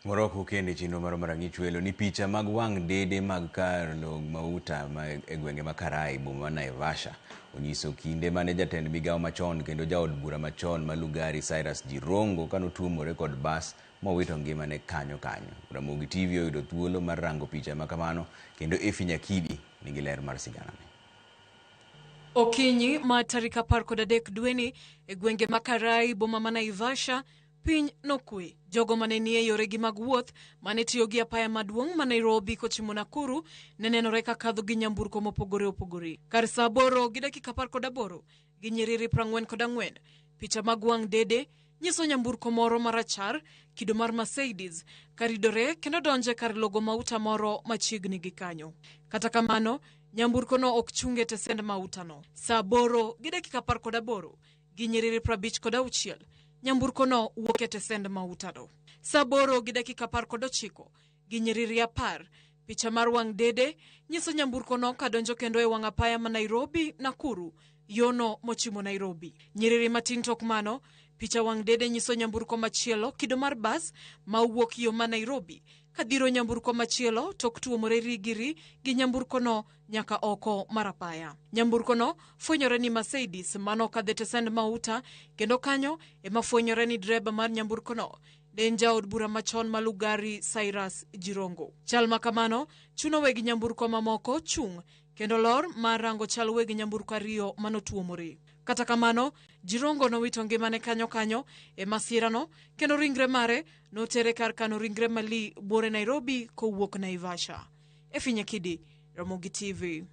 Morocco kendo e chenro mar rang'ich welo ni picha mag wang' dede mag kar log mauta ma e gwenge ma Karai, boma ma Naivasha, onyiso kinde mane jatend migawo machon kendo jaod bura machon ma Lugari Cyrus Jirongo kanotuomore kod bas mowito ngimane kanyo kanyo. Ramogi TV oyudo thuolo mar rango picha ma kamano kendo Effie Nyakidi nigi ler mar siganani. Okinyi ma tarik 13 dweni e gwenge ma Karai, boma ma Naivasha, piny nokwe. Jogo mane nie yoregi mag wuoth mane tiyo gi apaya maduong' ma Nairobi kochimo Nakuru ne nenore ka kadho gi nyamburko mopogore opogore. Kar saa 8 gi dakika 18 gi nyiriri 44, picha mag wang' dede nyiso nyamburko moro marachar kido mar Mercedes karidore kendo donjo e kar logo mauta moro machiegni gi kanyo. Kata kamano, nyamburkono ok chung' e tesend mautano. Saa 8 gi dakika 18 gi nyiriri 56, nyamburkono wuok e tesend mautano. Saa 8 gi dakika 19 gi nyiriri 10, picha mar wang' dede nyiso nyamburkono kadonjo kendo e wang' apaya ma Nairobi Nakuru, yono mochimo Nairobi. Nyiriri matin tok mano, picha wang' dede nyiso nyamburko machielo kido mar bas ma owuok yo ma Nairobi kadhiro nyamburko machielo tok tuomore rigiri gi nyamburkono nyaka oko mar apaya. Nyamburkono fwenyore ni Mercedes mano kadhe e tesend mauta kendo kanyo ema fwenyore ni dreba mar nyamburkono ne en jaod bura machon ma Lugari Cyrus Jirongo. Chal ma kamano chuno weg nyamburko mamoko chung' kendo lor mar rango chal weg nyamburko ariyo manotuomore. Kata kamano, Jirongo nowito ngimane kanyo kanyo e masirano kendo ringre mare notere kar kano ringre Mali buore Nairobi kowuok Naivasha. Effie Nyakidi, Ramogi TV.